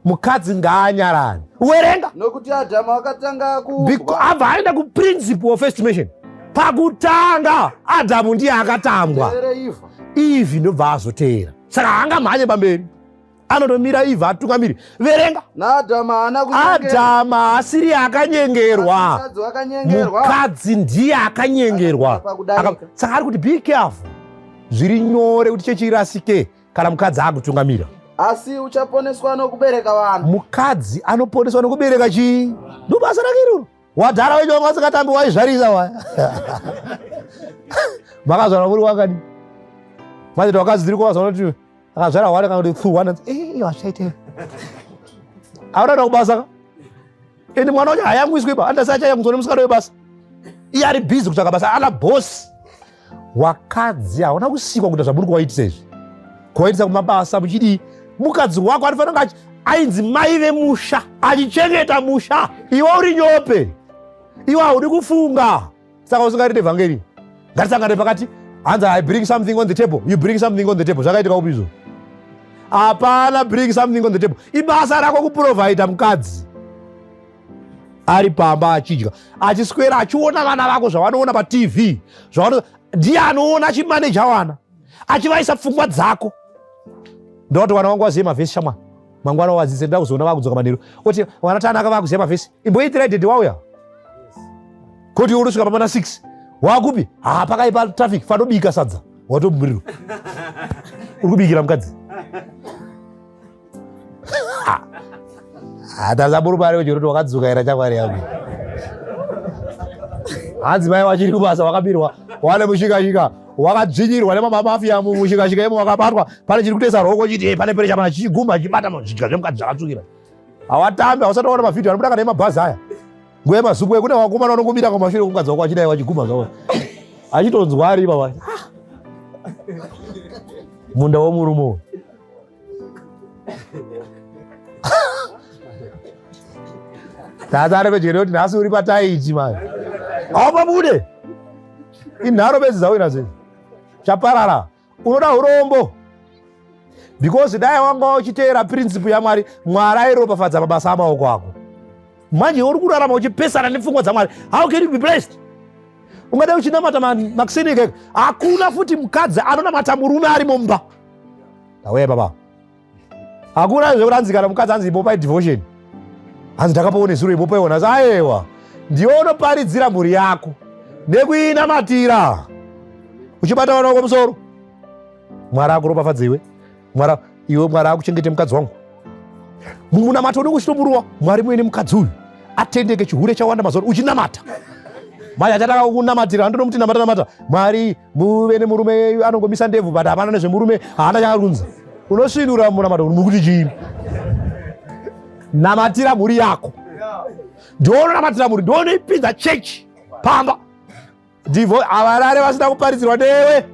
Mukadzi ngaanyarare. Werenga. Nokuti Adhamu akatanga kuumbwa Abva aenda kuprinciple of estimation. Pakutanga Adhamu ndiye akatambwa. Teere Ivha. Ivhi ndobva azoteera, saka haangamhanye pamberi, anotomira Ivhi atungamiri. Verenga. NaAdhamu haana kunyengerwa. Adhamu haasiri akanyengerwa. Mukadzi wakanyengerwa. Mukadzi ndiye akanyengerwa. Pakudarika. Saka ari kuti be careful, zviri nyore kuti chechi irasike kana mukadzi akutungamira. Asi uchaponeswa nokubereka vanhu. Mukadzi anoponeswa nokubereka chii? Ndobasa rake iroro. Wadhara wecho wanga wasingatambi, waizvarisa waya. Makazvara muri wakadi manje wakadzi dziri kuvazaona kuti akazvara hwana kana kuti pfu hwana, washaite aunoenda kubasa ka. Ende mwana wacho hayamwiswi ba, andasi achayamwiswa nemusikana webasa. Iye ari busy kutsvaka basa ana boss. Wakadzi hauna kusikwa kuita zvamuri kuvaitisa izvi, kuvaitisa kumabasa muchidii. Mukadzi wako anofanira kunge ainzi mai vemusha, achichengeta musha. Iwe uri nyope, iwe haudi kufunga, saka usingaride vhangeri. Ngatisangane pakati, hanzi I bring something on the table, you bring something on the table. Zvakaitika kupi izvo? Hapana bring something on the table. Ibasa rako kuprovhaida mukadzi ari pamba achidya, achiswera achiona vana vako zvavanoona paTV, zvavano ndiye anoona, achimaneja vana, achivaisa pfungwa dzako. Ndoti vana vangu vazive mavhesi, shamwa mangwana wadzidze, ndoda kuzoona vakudzoka manheru oti vana tanaka vakuziva mavhesi, imboitirai dhedhi wauya kuti unosvika pamana 6 wakupi? Ha, pakaipa traffic, fanobika sadza, watomumiriro uri kubikira mukadzi. Hatazamuruma ari wechiroti wakadzukaira chamwari yangu. Hanzi mai wachiri kubasa, wakabirwa wane mushikashika, wakadzvinyirwa nemamafia mumushikashika imo, wakabatwa pane chiri kutoisa roko chiti pane perecha mana chichigumba chichibata zvidya zvemukadzi zvakatsvukira. Hawatambi, hausati waona mavhidhiyo anobuda kana emabhazi aya nguva yemazukwe, kune vakomana vanongomira kumashure kumukadzi wako achidai vachigumba zvavo, achitonzwa ari ipapa munda womurume uyu. Tata ari pedyo nekuti nhasi uri pataiti mani, haupabude, inharo bedzi dzauinadzo idzi, chaparara. Unoda urombo because dai wanga uchiteera principle yaMwari, Mwari airopafadza mabasa amaoko ako. Manje uri kurarama uchipesana nepfungwa dzaMwari. How can you be blessed? Ungadai uchinamata makuseni ikeko. Hakuna futi mukadzi anonamata murume ari mumba. Ndauya baba, hakuna zvekuti hanzi kana mukadzi hanzi imbopai devotion, hanzi ndakapawo nezuro, imbopaiwo nhasi. Ayewa, ndiwe unoparidzira mhuri yako nekuinamatira uchibata vana wako musoro. Mwari akuropafadze iwe, Mwari iwe, Mwari akuchengete mukadzi wangu. Mumunamato unenge uchitomuruwa, Mwari muene mukadzi uyu atendeke, chihure chawanda mazuva, uchinamata manje achataka kunamatira andonomuti namata, namata Mwari muve nemurume anongomisa ndebvu, but hapana nezvemurume, haana chakarunza. Unosvinura munamato mukuti chii? Namatira mhuri yako, ndiononamatira mhuri, ndionoipinza chechi pamba. Ndivo havarare vasina kuparidzirwa newe,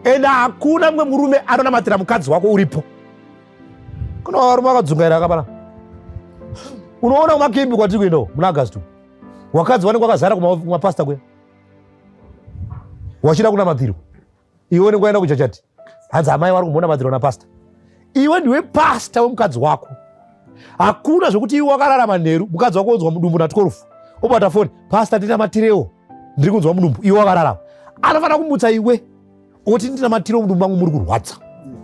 ende hakuna mumwe murume anonamatira mukadzi wako uripo. Kuna varume vakadzungaira akapana, unoona kumakembi kwatiri kuendawo muna August, wakadzi vanenge vakazara kumapasta kuya wachida kunamatirwa. Iwe unenge waenda kuchachati, hanzi amai vari kumbonamatirwa napasta. Iwe ndiwe pasta wemukadzi wako. Hakuna zvekuti iwe wakararama nheru, mukadzi wako onzwa mudumbu na12, obata foni, "Pasta, ndinamatirewo, ndiri kunzwa mudumbu." Iwe wakararama, anofanira kumutsa iwe oti, "Ndinamatirewo, mudumbu mangu muri kurwadza."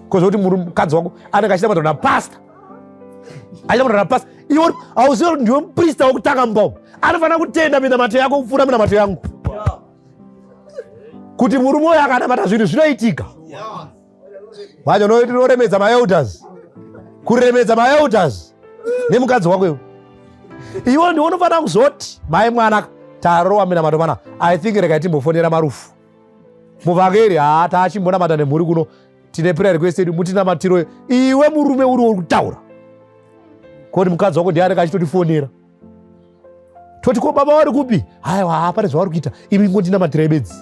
Kozoti mukadzi wako anenge achinamatirwa napasta, achinamatwa napasta, iwe hauzivi kuti ndiwe muprista wekutanga mumba umu. Anofanira kutenda minamato yako kupfuura minamato yangu, kuti murume uyo akanamata zvinhu zvinoitika. Wacho unoremedza maelders, kuremedza maelders nemukadzi wako iwe. Iwe ndiwe unofanira kuzoti, "Mai mwana, tarowa minamato mana, I think regai timbofonera Marufu muvhangeri. Haa, taachimbonamata nemhuri kuno, tine prayer request yedu, mutinamatiro." Iwe murume uri uri kutaura koti mukadzi wako ndiye anenge achitotifonera, toti, "Ko baba vari kupi?" "Haiwa, pane zvavari kuita, imi ngondinamatirai bedzi."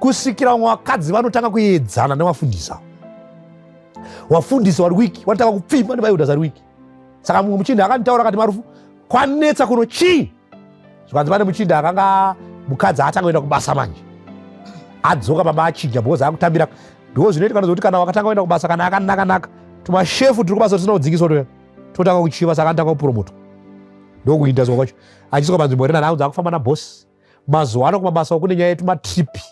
Kusvikira vamwe vakadzi vanotanga kuedzana nevafundisi ava, wafundisi vari weak vanotanga kupfimba nevaelders vari weak. Saka mumwe muchinda akanditaura akati, "Marufu, kwanetsa kuno chii?" Zvikanzi pane muchinda akanga mukadzi atanga kuenda kubasa, manje adzoka baba achinja because akutambira. Ndo zvinoitika kuti kana wakatanga kuenda kubasa, kana akanaka-naka, tumashefu tiri kubasa tusina kudzikiswa toya totanga kuchiva. Saka anotanga kupromotwa, ndokuindaswa kwacho, achiswa panzvimbo rinani, akunzi akufamba nabhosi. Mazuva ano kumabasa kune nyaya yetumatripi.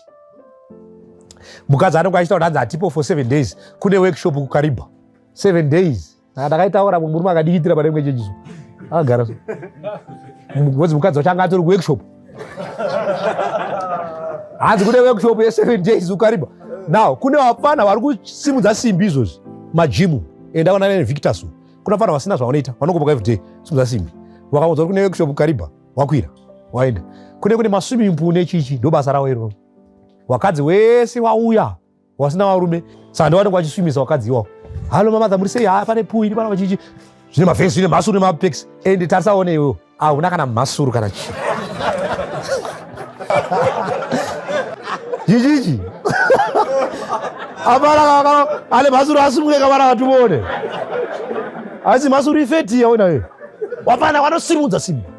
Mukadzi anenge achitaura kuti hanzi hatipo for 7 days, kune workshop kuKariba, 7 days. Saka ndakaitaura, mumwe murume akadikitira pane imwe chechiso akagara so, because mukadzi wacho anga atori kuworkshop. Hanzi kune workshop ye7 days kuKariba. Now kune vapfana vari kusimudza simbi izvozvi, majimu, enda ona neVictus. Kuna vafana vasina zvavanoita, vanongomuka everyday, simudza simbi. Wakaudza kuti kune workshop kuKariba, wakwira waenda. Kune maswimming pool nechichi, ndo basa ravo iroro. Wakadzi wese wauya wasina varume, saka ndo vanenge vachiswimisa wakadzi iwawo. "Hello mamadha, muri sei? Ha, pane pool iri pana vachichi, zvine mavhesi, zvine mhasuru nemapex." Ende tarisaone iwewo, hauna kana mhasuru kana chii. Chichichi apana ane mhasuru asumuke kamana vatumone asi mhasuru ifeti yaona we wapana wanosimudza simba.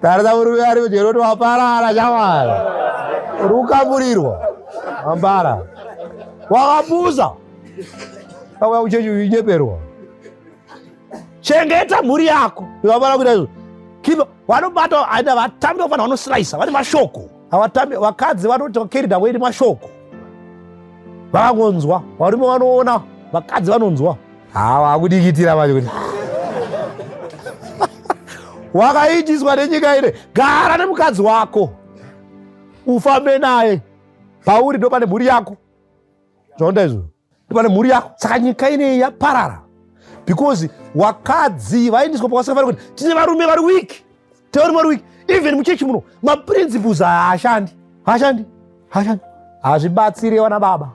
Tarisa murume ari mujeri kuti waparara shamwari. Uri kukamburirwa. Wambara. Wakapusa. Kauya kuchechi uchinyeperwa. Chengeta mhuri yako. Ukapara kuita izvo. Keep vanobata aida vatambi vafana vanoslicer vane mashoko. Havatambi vakadzi vanoti carried away nemashoko. Vakangonzwa, varume vanoona, vakadzi vanonzwa. Hawa akudikitira manje kuti wakaitiswa nenyika ine. Gara nemukadzi wako ufambe naye pauri ndo pane mhuri yako. Zvaonda izvo ndo pane mhuri yako. Saka nyika ineyi yaparara because wakadzi vaindiswa pawasikafanira kuti tine varume vari weak, tine varume vari weak. Even muchechi muno maprinciples haashandi, haashandi, haashandi, hazvibatsire vana baba.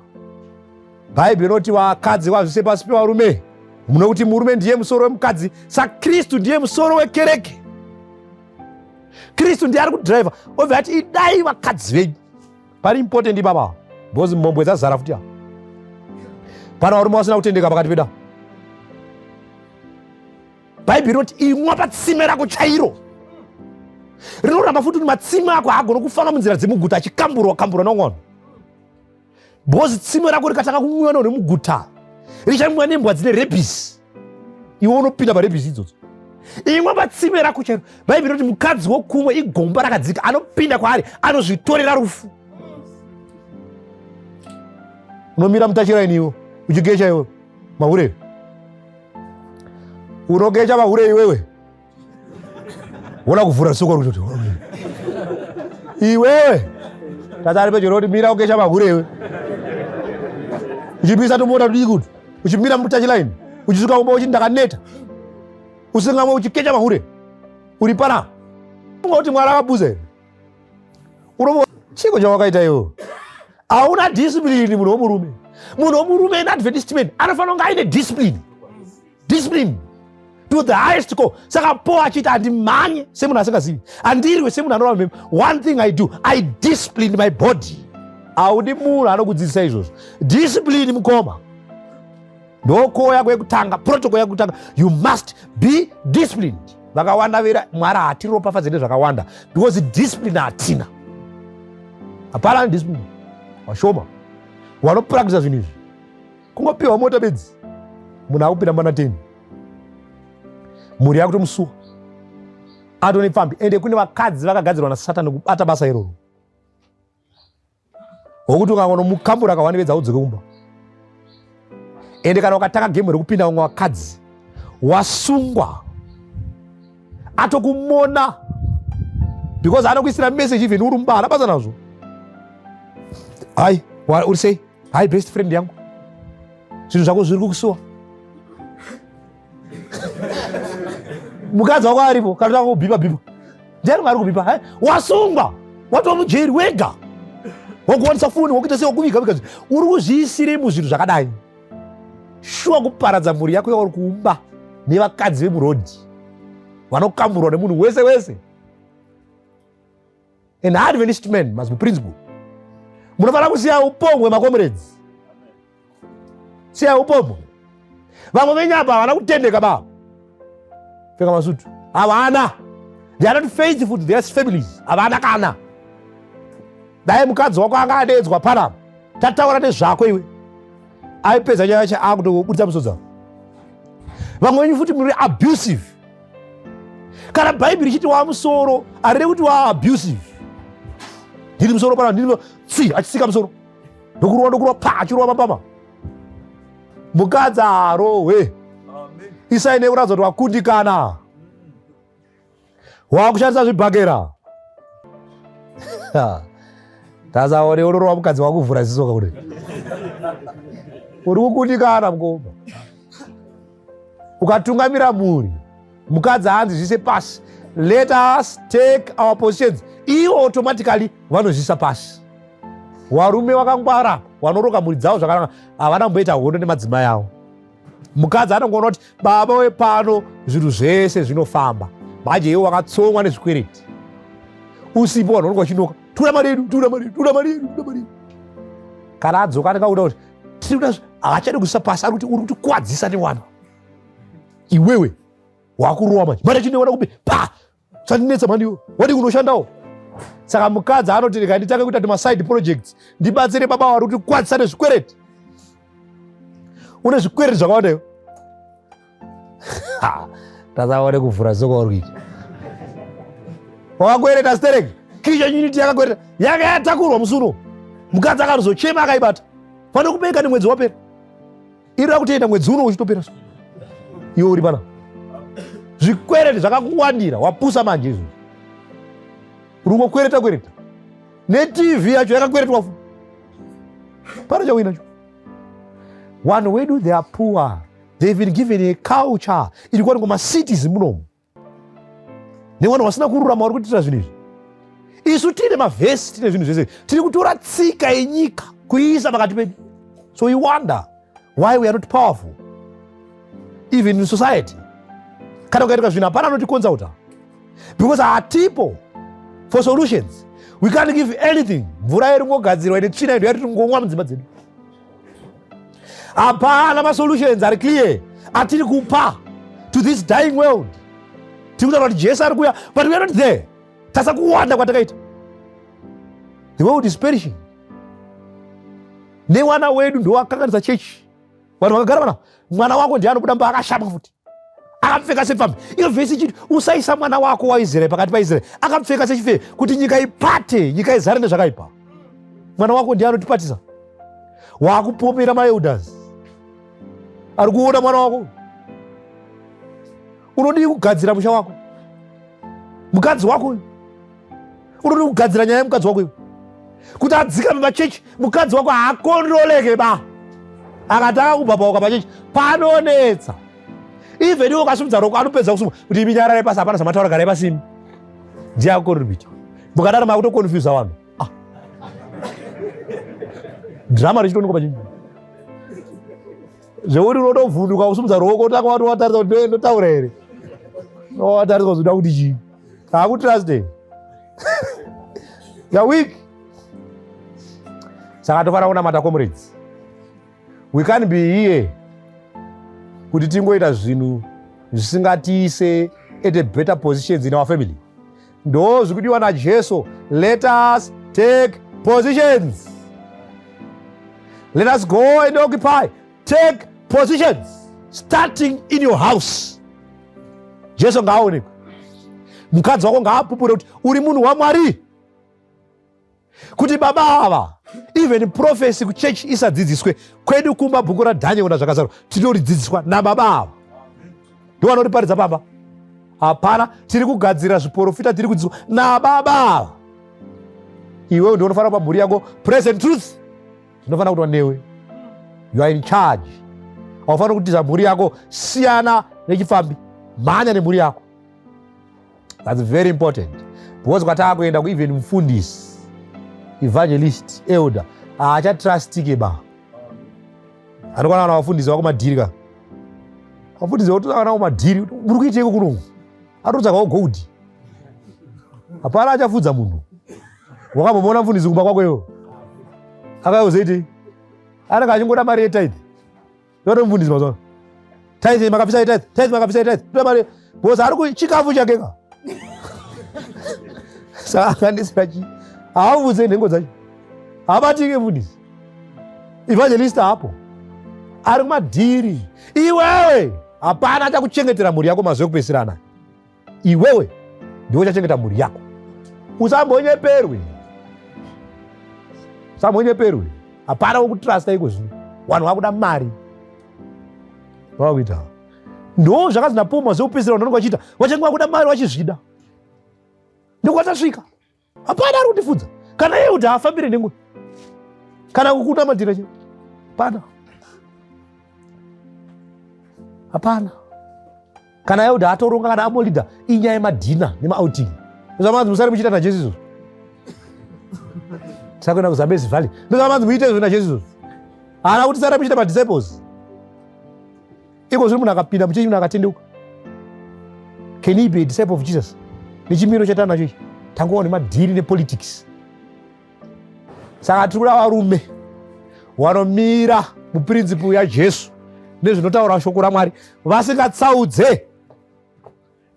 Bhaibheri inoti vakadzi vazvise pasi pevarume, munokuti murume ndiye musoro wemukadzi saKristu ndiye musoro wekereke. Kristu ndiye ari kudhiraivha, obva ati idai vakadzi venyu. Pari important ipapa because mhombwe dzazara futi apa. Pana varume vasina kutendeka pakati pedu. Bhaibheri rinoti imwa patsime rako chairo. Rinoramba futi kuti matsime ako haagone kufamba munzira dzemuguta achikamburwa kamburwa naumwe. Because tsime rako rikatanga kumwiwa nemuguta richamwiwa nembwa dzine rabies. Iwe unopinda parabies idzodzo. Imwa patsime rako chairo. Bhaibheri rinoti mukadzi wokumwe igomba rakadzika, anopinda kwaari anozvitorera rufu. Unomira mutachiraini iwe uchigecha iwe mahure. Unogecha mahure iwewe. Wona kuvhura soko kuti iwewe tata ari pedyo roti mira ugecha mahure iwe. Uchipisa tomota tudiki kuti uchimira mutachilaini uchisvika kumba uchiti ndakaneta usingamwe uchikecha mahure uri pana kuti Mwari akabuza here? Unomo chiko chawakaita iwe hauna discipline. Munhu womurume, munhu womurume in Adventist man anofanira kunge aine discipline, discipline to the highest core. Saka Paul achiti handimhanye semunhu asingazivi, handirwe semunhu anorova mhemo. One thing I do, I discipline my body. Haudi munhu anokudzidzisa izvozvo. Discipline mukoma, ndokoya kwekutanga, protocol yekutanga. You must be disciplined. Vakawanda vera Mwari hatiropafadze nezvakawanda because discipline hatina. Hapana discipline, washoma vanopractisa zvinhu izvi. Kungopiwa mota bedzi munhu akupinda mana 10, mhuri yakutomusuwa, atone pfambi. Ende kune vakadzi vakagadzirwa naSatani kubata basa iroro, wokuti ukangonomukambura kawani bedzi audzoke kumba. Ende kana ukatanga gemu rekupinda vamwe vakadzi, wasungwa, atokumona because anokuisira message even uri mumba, haana basa nazvo. Hai, uri sei? Hai best friend yangu, zvinhu zvako zviri kukusuwa. Mukadzi wako aripo kana tanga kubhipa bhipa, ndiani ari kubhipa? Wasungwa, watova mujeri wega, wakuwanisa foni, wakuita sei, wakuviga viga. Uri kuzviisirei muzvinhu zvakadai? Shuwa kuparadza mhuri yako yauri kuumba nevakadzi vemurodhi vanokamburwa nemunhu wese wese. An Adventist man must be principle. Munofanira kusiya upombwe, macomrades, siya upombwe. Vamwe venyu apa havana kutendeka baba, pfeka masutu, havana, they are not faithful to their families, havana kana. Dai mukadzi wako anga adedzwa panapa tataura nezvako iwe, aipedza nyaya yacho akutobudisa musodzi. Vamwe venyu futi muri abusive. Kana Bhaibheri richiti wamusoro, harire kuti waabusive. Ndiri musoro pana, ndiri tsi achisika musoro ndokurova, ndokurova pa achirova mapama. Mukadzi harohwe. Isai nekuratidza kuti wakundikana, wakushandisa zvibhakera. Tasaone unorova mukadzi wakuvhura ziso kakuti uri kukundikana mukoma. Ukatungamira mhuri, mukadzi haanzi zvise pasi. Let us take our positions. Ivo automatically vanozvisa pasi. Varume vakangwara vanoroka mhuri dzavo zvakanaka havana kumboita hondo nemadzimai avo. Mukadzi anongoona kuti baba wepano zvinhu zvese zvinofamba, manje iwe wakatsomwa nezvikwereti, usipo vanhu vanonga vachinoka, tura mari yedu, tura mari yedu, tura mari yedu, tura mari yedu. Kana adzoka anenge akuda kuti tiri kuda, haachadi kuisa pasi, ari kuti uri kutikwadzisa newana iwewe wakurowa manje, mari yacho kupi pa sandinetsa mani iwe, wadi kunoshandawo. Saka mukadzi anoti rega nditange kuita tumaside projects ndibatsire baba vari kuti kwadzisa nezvikwereti. Une zvikwereti zvakawanda iwe. Tasaone kuvhura soko uri kuita wakakwereta stereki kitchen unit yakakwereta yanga yatakurwa musi uno, mukadzi akanozochema akaibata pane kubeka nemwedzi wapera, iri rakutoenda mwedzi uno uchitopera so iwe uri pana zvikwereti zvakakuwandira, wapusa manje izvozvo, uri kungokwereta kwereta neTV yacho yakakweretwa fu pana chauinacho. Vanhu wedu, they are poor. They've been given a culture iri kuwanikwa macities munomu nevanhu vasina kururama vari kuitira zvinhu izvi. Isu tine mavhesi, tine zvinhu zvese, tiri kutora tsika yenyika kuiisa pakati pedu. So we wonder why we are not powerful even in society. Kana ukaitika zvinhu, hapana anoticonsulta because hatipo for solutions. We can't give anything. Mvura iri ngogadzirwa ine tsvina yedu yati tingomwa mudzimba dzedu. Hapana masolutions ari clear atiri kupa to this dying world. Tiri kutaura kuti Jesu ari kuuya, but we are not there. Tasa kuwanda kwatakaita, the world is perishing. Newana wedu ndowakanganisa chechi. Vanhu vakagara vana, mwana wako ndiye anobuda mba akashama futi akapfeka sepfambi. Iyo vhesi ichiti usaisa mwana wako waIsraeri pakati paIsraeri akapfeka sechifeve, kuti nyika ipate, nyika izare nezvakaipa. Mwana wako ndiye anotipatisa. Wakupomera maelders ari kuona mwana wako. Unodii kugadzira musha wako, mukadzi wako uyu? Unodii kugadzira nyaya yemukadzi wako iwe kuti adzikame pachechi? Mukadzi wako haakontroleke ba, akatanga kubhabhauka pachechi panonetsa. Even iwe ukasimudza roko, anopedza kusuma kuti imi nyararai pasi, hapana zvamataura, garai pasimi. Ndiye akucontribute. Mukadaro makutoconfusa vanhu. Ah. Drama richitoonekwa pachechi zvekuti unotovhunduka kusumudza ruoko, utanga watowatarisa kuti ndotaura here, watarisa kuzoda kuti chii, haakutruste ya weak. Saka tofanira kunamata, comrades. We can't be here kuti tingoita zvinhu zvisingatiise at a better positions in our family. Ndo zvikudiwa naJesu. Let us take positions. Let us go and occupy, take positions, starting in your house. Jesu ngaaonekwe. Mukadzi wako ngaapupure kuti uri munhu waMwari, kuti baba ava, even prophecy kuchechi isadzidziswe, kwedu kumba bhuku raDhaniel nazvakazarwa tinoridzidziswa nababa ava, ndo vanoriparidza pamba. Hapana tiri kugadzira zviprofita, tiri kudzidziswa nababa ava. Iwewe ndio unofanira kupa mhuri yako present truth. Zvinofanira kutwa newe, you are in charge. Haufaniri kutiza mhuri yako. Siyana nechifambi, mhanya nemhuri yako. That's very important because kwataa kuenda kueven mufundisi, evangelist, elder haachatrustike ba. Anokwana kana vafundisi vako madhiri ka, vafundisi vakutotsvaka navo madhiri, muri kuiteiko kunoku? Atotsvakawo gold. Hapana achafudza munhu. Wakambomuona mufundisi kumba kwako iwo akauzoitei? Anenge achingoda mari yetithe. Yoto mufundisi mazuva tithe, makabvisa tithe, tithe makabvisa tithe, toda mari because ari kuchikafu chake ka. Saka akandisira chii? Haabvunze nhengo dzacho, habatike mufundisi. Evangelist hapo, ari kumadhiri. Iwewe hapana achakuchengetera mhuri yako mazuva ekupedzisirana. Iwewe ndiwe uchachengeta mhuri yako. Usambonyeperwe, usambonyeperwe. Hapana wekutrusta iko zvino. Vanhu vakuda mari, vakuita ndo zvakazi naPaul, mazuva ekupedzisira vanhu vanenge vachiita vachange vakuda mari, vachizvida. Ndokwatasvika. Hapana ari kutifudza. Kana iye kuti haafambire nenguva kana kukunamatira che, hapana, hapana. Kana iye kuti atoronga kana amolida, inyaya yemadinner nemaouting. Zvamanzi musari muchiita naJesu izvozvo. Tisakuenda kuZambezi Valley, ndozvamanzi muite izvo naJesu izvozvo. Haana kuti sara muchiita madisciples. Iko zvino munhu akapinda muchechi, munhu akatendeuka, can he be a disciple of Jesus? Nechimiro chatanacho ichi, tangova nemadhiri nepolitics. Saka tiri kuda varume vanomira muprinciple yaJesu nezvinotaura shoko raMwari, vasingatsaudze,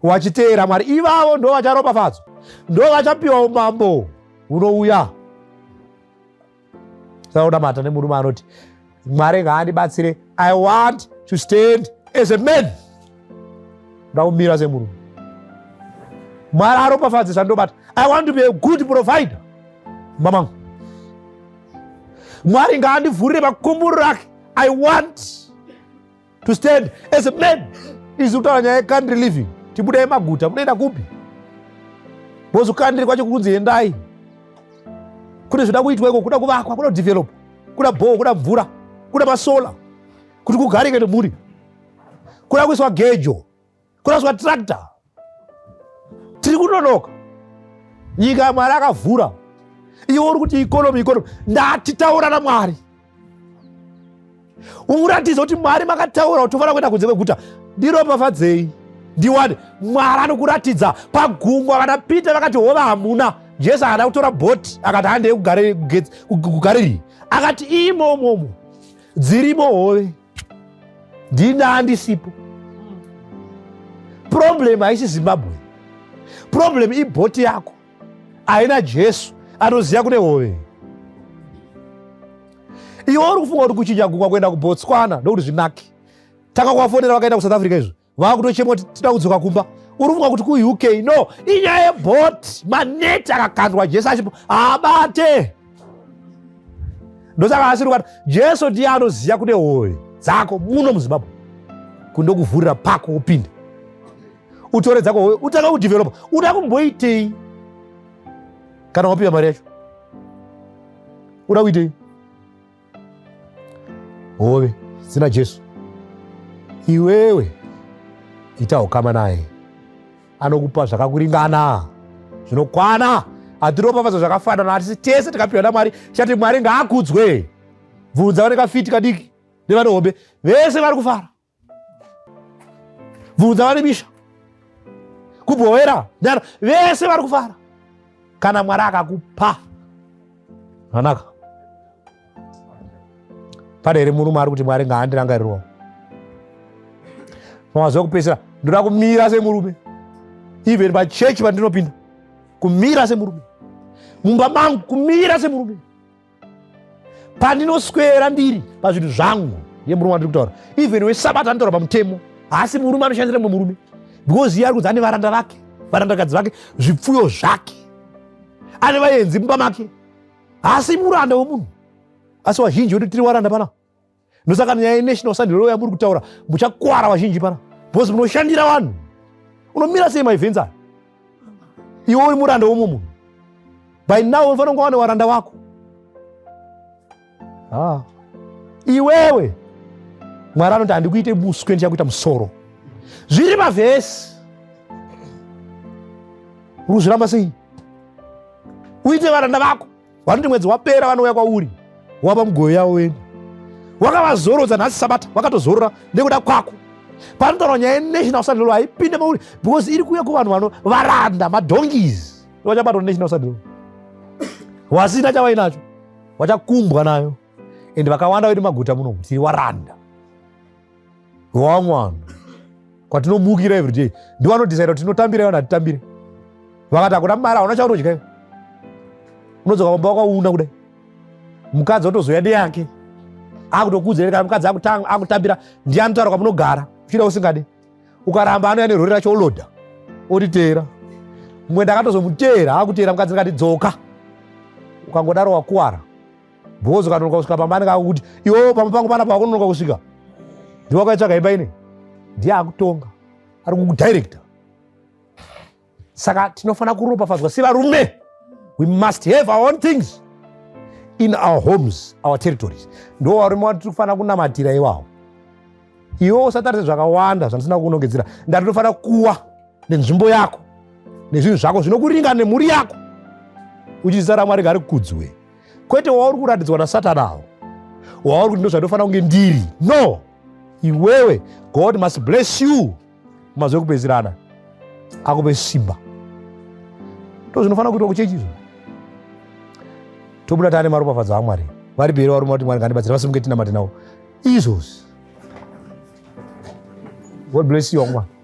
vachiteera Mwari. Ivavo ndo vacharopafadzwa, ndo vachapiwa umambo hunouya. Saka kunamata nemurume anoti, "Mwari ngaandibatsire, I want to stand as a man." Nda kumira semurume. Mwari aropafadze zvandobata. I want to be a good provider mamangu. Mwari ngaandivhurire makumburu rake. I want to stand as a man. Izi kutaura nyaya yecountry living. Tibudai maguta, munoenda kupi? Because country kwacho kunzi endai, kune zvida kuitwa iko, kuda kuvakwa, kuda kudevelop, kuda bhoo, kuda mvura, kuda masolar kuti kugarike nemhuri, kuda kuiswa gejo, kuda kuiswa tractor. Tiri kunonoka. Nyika Mwari akavhura. Iwe uri kuti economy, economy. Ndati taura naMwari, umuratidza kuti Mwari makataura kuti tofanira kuenda kunze kweguta, ndiropafadzei ndiwane. Mwari anokuratidza. Pagungwa vana Peter vakati hove hamuna. Jesu haana kutora bhoti akati handei kuGariri. Akati imomomo dzirimo hove, ndina ndisipo. Problem haisi Zimbabwe, problem ibhoti yako haina Jesu anoziva kune hove. Iwe uri kufunga kuti kuchinja gungwa kuenda kuBotswana ndokuti zvinake. Takakuvafonera, vakaenda kuSouth Africa, izvo vakutochema kuti tida kudzoka kumba. Uri kufunga kuti kuUK? No, inyaya yebhoti. Maneti akakandwa Jesu achipo haabate. Ndosaka asiri kubata. Jesu ndiye anoziva kune hove dzako muno muZimbabwe, kundokuvhurira pako upinde, utore dzako hove, utanga kudevelopa. Uda kumboitei kana wapiwa mari yacho? Uda kuitei? Hove dzina Jesu. Iwewe ita ukama naye, anokupa zvakakuringana, zvinokwana. Hatiropafadza zvakafanana, hatisi tese tikapiwa naMwari tichati Mwari ngaakudzwe. Bvunza vane kafiti kadiki nevane hombe, vese vari kufara. Bvunza vane misha kubhowera, vese vari kufara. Kana Mwari akakupa zvanaka, pane here murume ari kuti Mwari ngaandirangarirwa pamazuva ekupedzisira? Ndoda kumira semurume even pachechi pandinopinda, kumira semurume mumba mangu, kumira semurume pandinoswera ndiri pazvinhu zvangu. Yemurume wandiri kutaura, even wesabata anotaura pamutemo, haasi murume anoshandira mumwe murume, because iye ari kunzi ane varanda vake, varandakadzi vake, zvipfuyo zvake, ane vaenzi mumba make. Haasi muranda wemunhu. Asi vazhinji vedu tiri varanda pana. Ndosaka nyaya yenational Sunday law yamuri kutaura, muchakwara vazhinji pana, because munoshandira vanhu. Unomira sei maevents aya iwe uri muranda womumwe munhu? By now unofanira kunge wane waranda wako. Ah. Iwewe Mwari anoti handikuite muswe, ndichakuita musoro. Zviri mavhesi, uri kuzviramba sei? Uite varanda vako vanoti mwedzi wapera vanouya kwauri, wapa mugove yavo wenu, wakavazorodza. Nhasi Sabata, vakatozorora nekuda kwako. Panotaurwa nyaya yenational Sunday law haipinde mauri, because iri kuuya kuvanhu vano varanda, madonkeys vachabatwa national Sunday law, wasina chavainacho vachakumbwa nayo. Ende vakawanda vedu maguta muno tiri waranda wamwe vanhu kwatinomukira everyday. Ndivanodhisaida kuti tinotambira vanhu, hatitambire. Vakati hakuna mari, hauna chaunodya iwe. Unodzoka pamba wakauna kudai, mukadzi otozoya ndeyake akutokuudzira. Kana mukadzi akutambira, ndiye anotaura kwamunogara, uchida usingade. Ukaramba, anouya nerori racho, olodha, otiteera. Mumwe ndakatozomuteera akuteera mukadzi, ndikati dzoka. Ukangodaro wakuwara, because ukanonoka kusvika pamba anenge akuti iwewo pamba pangu panapa wakunonoka kusvika, ndiwe wakaitsvaga imba ine. Ndiye akutonga, ari kukudirecta. Saka tinofanira kuropafadzwa sevarume. We must have our own things in our homes, our territories. Ndo varume watiri kufanira kunamatira iwawo. Iwe usatarise zvakawanda zvandisina kukunongedzera. Ndati tofanira kuwa nenzvimbo yako nezvinhu zvako zvinokuringana nemhuri yako, uchizita raMwari ngari kudzwe, kwete wauri kuratidzwa naSatani awo wauri kuti ndozvandofanira kunge ndiri. No. Iwewe, God must bless you kumazuva ekupedzisirana, akupe simba. Ndo zvinofanira kuitwa kuchechi izvo. Tobuda taane maropafadzo aMwari. Vari bere varume vati Mwari ngandibatsire, vasimuke tinamate navo izvozvi. God bless you, wangwana.